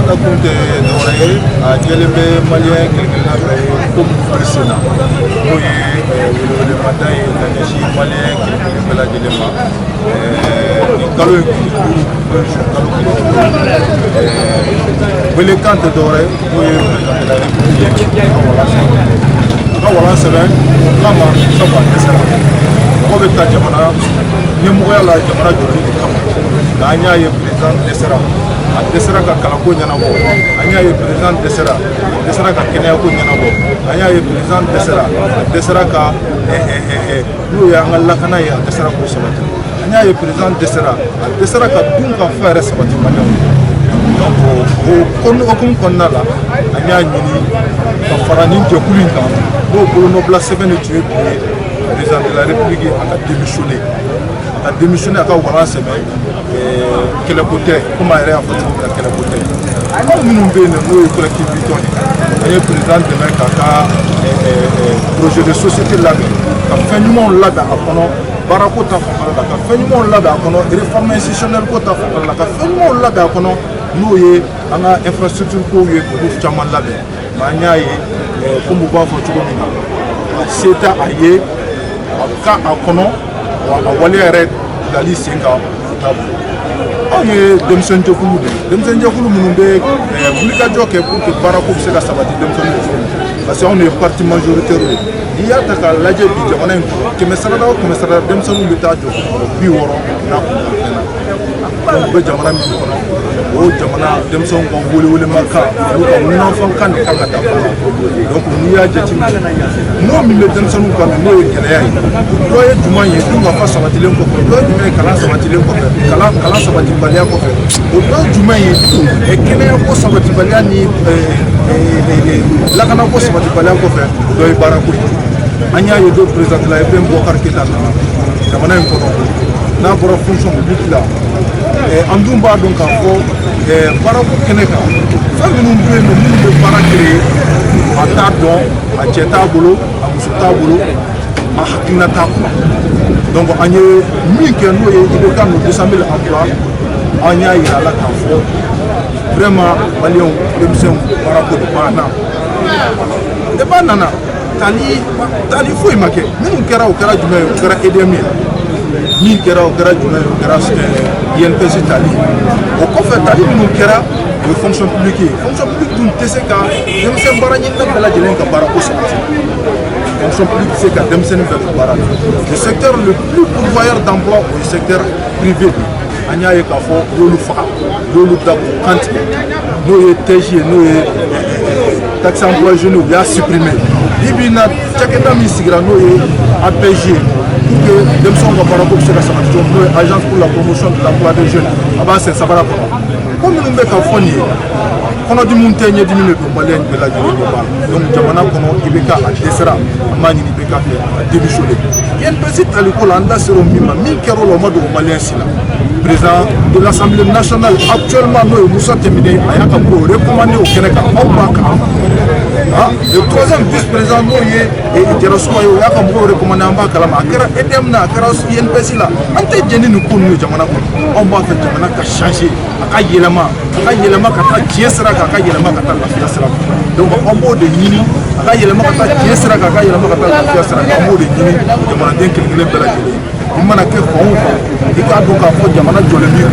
Ta kun tɛ dɔwɛrɛ ye, a jɛlen bɛ Malien kelen kelenna bɛɛ ye ko min bɛ sen na, n'o ye welewelemada ye ka ɲɛsin Malien kelen kelen bɛɛ lajɛlen ma. Nin kalo in tile 5, n'o ye juin kalo tile 5, welekan tɛ dɔwɛrɛ ye, n'o ye président de la République ye, a ka walan sɛbɛn, a ka walan sɛbɛn o kama, sabu a dɛsɛra. Mɔgɔ bɛ ta jamana ɲɛmɔgɔya la jamana jɔli de kama, nka an y'a ye président dɛsɛra. A dɛsɛra ka kalanko ɲɛnabɔ. An y'a ye président dɛsɛra, a dɛsɛra ka kɛnɛyako ɲɛnabɔ. An y'a ye président dɛsɛra, a dɛsɛra ka n'o ye an ka lakana ye, a dɛsɛra k'o sabati. An y'a ye président dɛsɛra, a dɛsɛra ka dun ka fa yɛrɛ sabati Malienw ye. Donc o hokumu kɔnɔna la, an y'a ɲini ka fara nin jɛkulu in kan, n'o bolonɔbila sɛbɛn de tun ye bi ye, président de la République a ka démissionner, a ka démissionner, a ka walan sɛbɛn. Kɛlɛko tɛ, komi a yɛrɛ y'a fɔ cogo min na, kɛlɛko tɛ. Anw minnu bɛ yen nɔ, n'o ye collectif Biton ye, an ye président dɛmɛ k'a ka projet de société labɛn, ka fɛn ɲumanw labɛn a kɔnɔ, baarako ta fanfɛla la, ka fɛn ɲumanw labɛn a kɔnɔ, réforme institutionnelle ko ta fanfɛla la, ka fɛn ɲumanw labɛn a kɔnɔ, n'o ye an ka infrastructure kow ye, k'olu caman labɛn. Mais an y'a ye, komi u b'a fɔ cogo min na, a se tɛ a ye a ka a kɔnɔ, wa a waleya yɛrɛ bilali sen kan, o t'a bolo. Anw ye denmisɛnnin jɛkulu de ye, denmisɛnnin jɛkulu minnu bɛ wulikajɔ kɛ pour que baarako bɛ se ka sabati denmisɛnninw cogo min, parce que anw de ye parti majoritaire ye. N'i y'a ta k'a lajɛ bi, jamana in kɔnɔ, kɛmɛ sarada o kɛmɛ sarada, denmisɛnninw bɛ taa jɔ 60 n'a kunkanfɛn na. Donc u bɛ jamana min kɔnɔ, o jamana denmisɛnw ka welewelemakan n'u ka ŋunanfankan de kan ka ta ba la. Donc n'i y'a jateminɛ, n'o min bɛ denmisɛnninw kan bi, n'o ye gɛlɛya ye, o dɔ ye jumɛn ye? Dun ka fa sabatilen kɔfɛ, o dɔ ye jumɛn ye? Kalan sabatilen kɔfɛ, kalan sabatibaliya kɔfɛ, o dɔ ye jumɛn ye? Kɛnɛyako sabatibaliya ni lakanako sabatibaliya kɔfɛ, o dɔ ye baarako ye. An y'a ye don président de la République Boubacar Keïta nana jamana in kɔnɔ, n'a bɔra fonction publique la, an dun b'a dɔn k'a fɔ baarako kɛnɛ kan, fɛn minnu bɛ yen nɔ, minnu bɛ baara créer, a t'a dɔn, a cɛ t'a bolo, a muso t'a bolo, a hakilina t'a kɔnɔ. Donc an ye min kɛ, n'o ye IBK nos 200 000 emplois, an y'a yira a la k'a fɔ vraiment Malienw denmisɛnw, baarako de banna. Débat nana, tali tali foyi ma kɛ. Minnu kɛra, o kɛra jumɛn ye? O kɛra EDM ye. Min kɛra, o kɛra jumɛn ye? O kɛra INPS tali. O kɔfɛ, tali minnu kɛra, o ye fonction publique ye. Fonction publique dun tɛ se ka denmisɛn baara ɲinina bɛɛ lajɛlen ka baarako sabati. Fonction publique tɛ se ka denmisɛnnin bɛɛ ka baara la. Le secteur le plus pourvoyeur d'emploi, o ye secteur privé de ye. An y'a ye k'a fɔ u y'olu faga, u y'olu da k'u kan tigɛ, n'o ye TEJ ye, n'o ye taxe emploi jeune, u y'a supprimer. Bi bi in na, cakɛda min sigira, n'o ye APJ ye, pour que denmisɛnw ka baarako bɛ se ka sabati cogo min, n'o ye Agence pour la promotion de l'emploi des jeunes, a b'a sen sabara kɔnɔ. Ko minnu bɛ ka fɔ nin ye, kɔnɔdimi tɛ, ɲɛdimi de don. Malien bɛɛ lajɛlen ɲɛ b'a la. Donc jamana kɔnɔ, IBK a dɛsɛra. An b'a ɲini IBK fɛ a ka démissionner. INPS taliko la, an da sera o min ma, min kɛra o la, o ma dogo Malien si la. Président de l'Assemblée nationale actuellement, n'o ye Moussa Timbiné, a y'a ka mɔgɔw recommandé o kɛnɛ kan, aw b'a kan. Ah, le troisième vice-président, n'o ye Diarrassouba ye, o y'a ka mɔgɔw recommandé, an b'a kalama. A kɛra EDM na, a kɛra INPS la, an tɛ jɛn ni nin ko ninnu ye jamana kɔnɔ. Anw b'a fɛ jamana ka changer, a ka yɛlɛma, a ka yɛlɛma ka taa tiɲɛ sira kan, a ka yɛlɛma ka taa lafiya sira kan. Donc an b'o de ɲini, a ka yɛlɛma ka taa tiɲɛ sira kan, a ka yɛlɛma ka taa lafiya sira kan. An b'o de ɲini jamanaden kelen kelen bɛɛ lajɛlen. I mana kɛ fan o fan, i k'a dɔn k'a fɔ jamana jɔlen b'i.